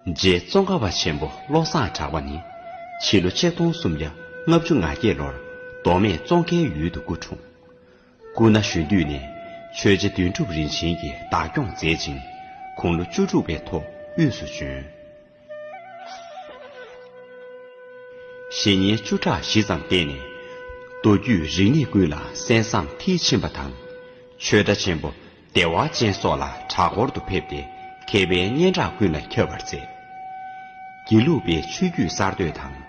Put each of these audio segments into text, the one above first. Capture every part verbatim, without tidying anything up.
རྗེ་ཙོང་ཁ་པ་ཆེན་པོ་བློ་བཟང་གྲགས་པ་ནི། ཕྱི་ལོ་ཆིག་སྟོང་སུམ་བརྒྱ་ལྔ་བཅུ་ང་བརྒྱད་ལོར་མདོ་སྨད་ཙོང་ཁའི་ཡུལ་དུ་སྐུ་འཁྲུངས། སྐུ་ན་གཞོན་དུས་ནས་ཆོས་རྗེ་དོན་གྲུབ་རིན་ཆེན་གྱིས་བདག་སྐྱོང་མཛད་ཅིང་། དགུང་ལོ་བཅུ་དྲུག་པའི་ཐོག་དབུས་སུ་བྱོན། གཞེས་ནིང་བཅུ་ཕྲག་བཞི་ཙམ་བསྟེན་ནས། མདོ་རྒྱུད་རིག་གནས་ཀུན་ལ་གསན་བསམ་མཐིལ་ཕྱིན་པ་དང་། ཆོས་གྲྭ་ཆེན་པོ་བདེ་བ་ཅན་སོགས་ལ་གྲྭ་སྐོར་དུ་ཕེབས་ཏེ། མཁས་པའི་སྙན་གྲགས་ཀུན་ལ་ཁྱབ་པར་མཛད། དགེ་ལུགས་པའི་ཆོས་བརྒྱུད་གསར་གཏོད་དང་།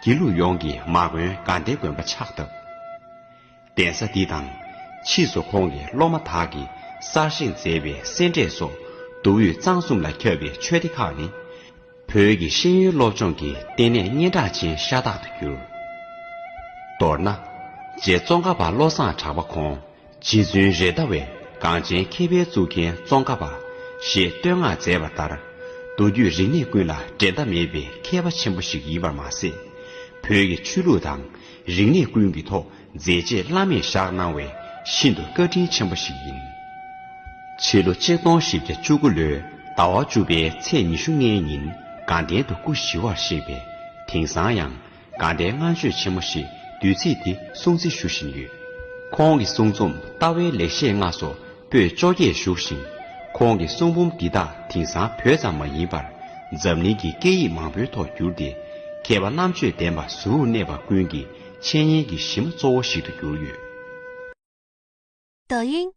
དགེ་ལུགས་ཡོངས་ཀྱི་མ་དགོན་དགའ་ལྡན་དགོན་པ་ཕྱག་བཏབ། གདན་ས་འདི་དང་ཕྱིས་སུ་ཁོང་གི་སློབ་མ་དག་གིས་གསར་བཞེངས་མཛད་པའི་སེ་འབྲས་སོགས་མདོ་དབུས་གཙང་གསུམ་ལ་ཁྱབ་པའི་ཆོས་སྡེ་ཁག་ནི། བོད་ཀྱི་ཤེས་ཡོན་སློབ་སྦྱོང་གི་ལྟེ་གནས་སྙན་གྲགས་ཅན་ཤ་སྟག་ཏུ་གྱུར། མདོར་ན། རྗེ་ཙོང་ཁ་པ་བློ་བཟང་གྲགས་པ་ཁོང་རྗེ་བཙུན་རེད་མདའ་བས་གངས་ཅན་མཁས་པའི་གཙུག་རྒྱན་ཙོང་ཁ་པ་ཞེས་བསྟོད་བསྔགས་མཛད་པ་ལྟར། མདོ་རྒྱུད་རིག་གནས་ཀུན་ལ་འགྲན་ཟླ་མེད་པའི་མཁས་པ་ཆེན་པོ་ཞིག་ཡིན་པར་མ་ཟད། བོད་ཀྱི་ཆོས་ལུགས་དང་རིག་གནས་ཀུན་གྱི་ཐོག་མཛད་རྗེས་བླ་མེད་བཞག་གནང་བས་ཤིན་ཏུ་བཀའ་དྲིན་ཆེན་པོ་ཞིག་ཡིན། ཕྱི་ལོ་ཆིག་སྟོང་བཞི་བརྒྱ་བཅུ་དགུ་ལོའི་ཟླ་བ་བཅུ་པའི་ཚེས་ཉི་ཤུ་ལྔའི་ཉིན་དགའ་ལྡན་དུ་སྐུ་ཞི་བར་གཤེགས་པས། དེང་སང་ཡང་དགའ་ལྡན་ལྔ་མཆོད་ཆེན་མོ་ཞེས་དུས་ཚིགས་འདི་སྲུང་བརྩི་ཞུ་བཞིན་ཡོད། ཁོང་གི་གསུང་རྩོམ་ལྟ་བའི་ལེགས་བཤད་ལྔ་སོགས་པོད་བཅོ་བརྒྱད་བཞུགས་ཤིང་། ཁོང་གི་གསུང་འབུམ་འདི་དག་དེང་སང་བོད་ཙམ་མ་ཡིན་པར། འཛམ་གླིང་གི་སྐད་ཡིག་མང་པོའི་ཐོག་བསྒྱུར་ཏེ། མཁས་པ་རྣམ་དཔྱོད་ལྡན་པ་གཟུགས་གནས་པ་ཀུན་གྱི་འཆད་ཉན་གྱི་གཞི་མ་གཙོ་བོ་ཞིག་ཏུ་གྱུར་ཡོད། 抖音